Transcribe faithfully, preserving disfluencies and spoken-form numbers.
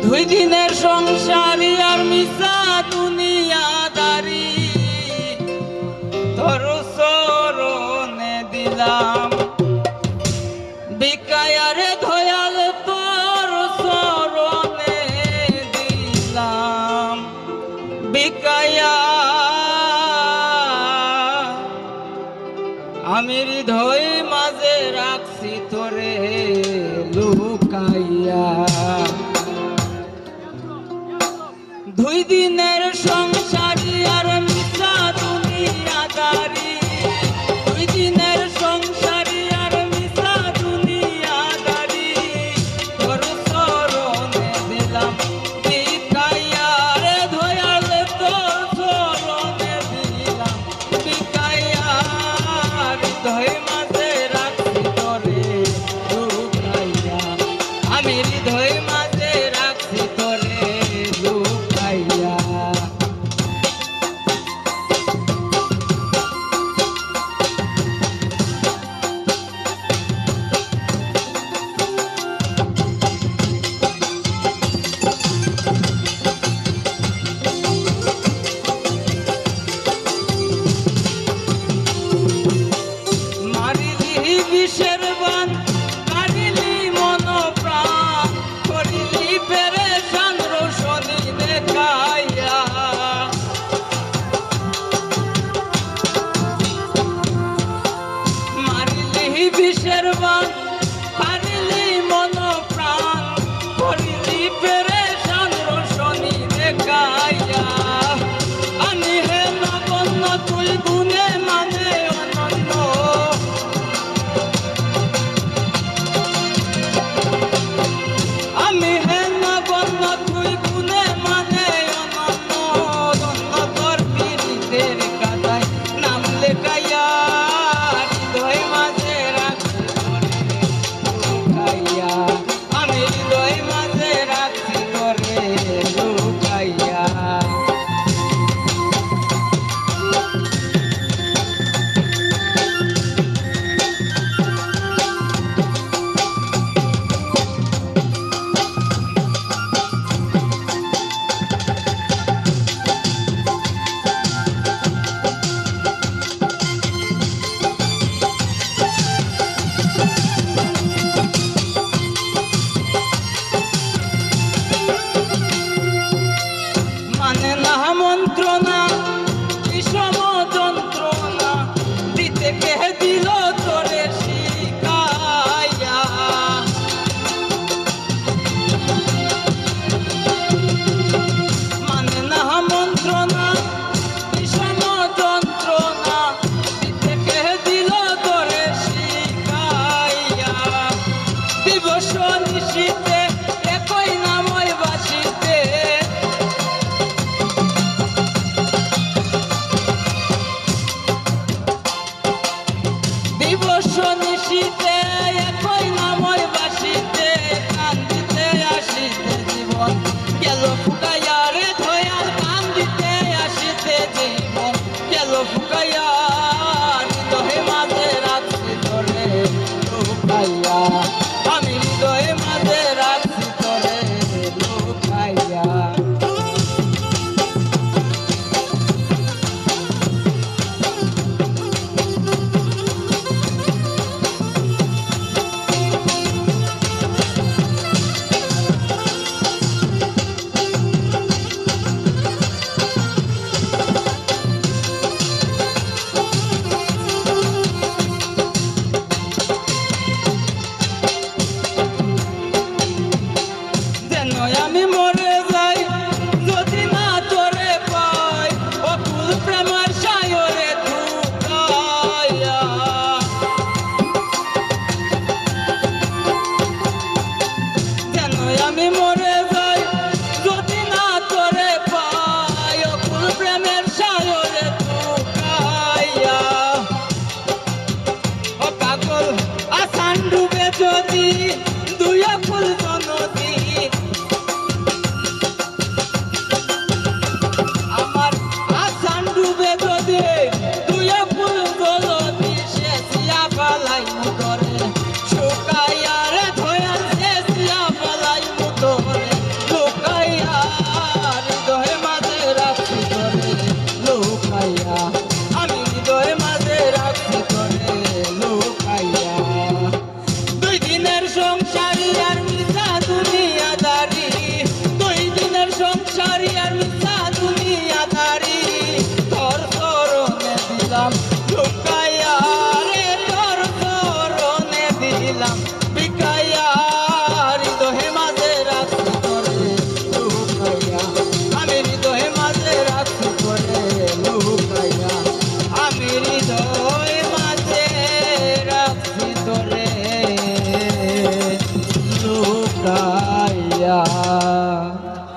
দুই দিনের সংসারী আর মিছা দুনিয়াদারি, তোর চরণে দিলাম বিকাইয়া রে দয়াল, তোর চরণে দিলাম বিকাইয়া। আমি হৃদয় মাঝে রাখছি তোরে লুকাইয়া। দুই দিনের সংসারী আর মিছা দুনিয়াদারি, দুই দিনের সংসারী আর মিছা দুনিয়াদারি, তোর চরণে দিলাম বিকাইয়া রে দয়াল, তোর চরণে দিলাম বিকাইয়া। হৃদয় মাঝে রাখছি তোরে লুকাইয়া, আমি হৃদয় মাঝে রাখছি তোরে লুকাইয়া। মারিলি বিষের বান, কাড়িলি মন প্রাণ, করিলি পেরেশান রোশনি দেখাইয়া। মারিলি বিষের বান, কাড়িলি মন প্রাণ, করিলি পেরেশান রোশনি দেখাইয়া। আমি হেন গণ্য তুই গুণে মানে অনন্য, আমি হেন গণ্য তুই গুণে মানে অনন্য, ধন্য তোর পীড়িতের কাদায় নাম লেখাইয়া, হৃদয় মাঝে রাখছি তোরে লুকাইয়া, আমি হৃদয় মাঝে রাখছি তোরে লুকাইয়া। মানে না মন্ত্রণা, বিষম যন্ত্রণা, দিতে কে দিল তোরে শিখাইয়া। মানে না মন্ত্রণা, বিষম যন্ত্রণা, দিতে কে দিল তোরে শিখাইয়া। দিবস নিশিতে একই নামই বাসিতে। দিবস নিশিতে একই নামই বাসিতে, কান্দিতে আসিতে জীবন গেল ফুকাইয়া রে দয়াল, কান্দিতে আসিতে জীবন গেল ফুকাইয়া। হৃদয় মাঝে রাখছি তোরে লুকাইয়া, আমি হৃদয় মাঝে রাখছি তোরে লুকাইয়া। যেন আমি মরে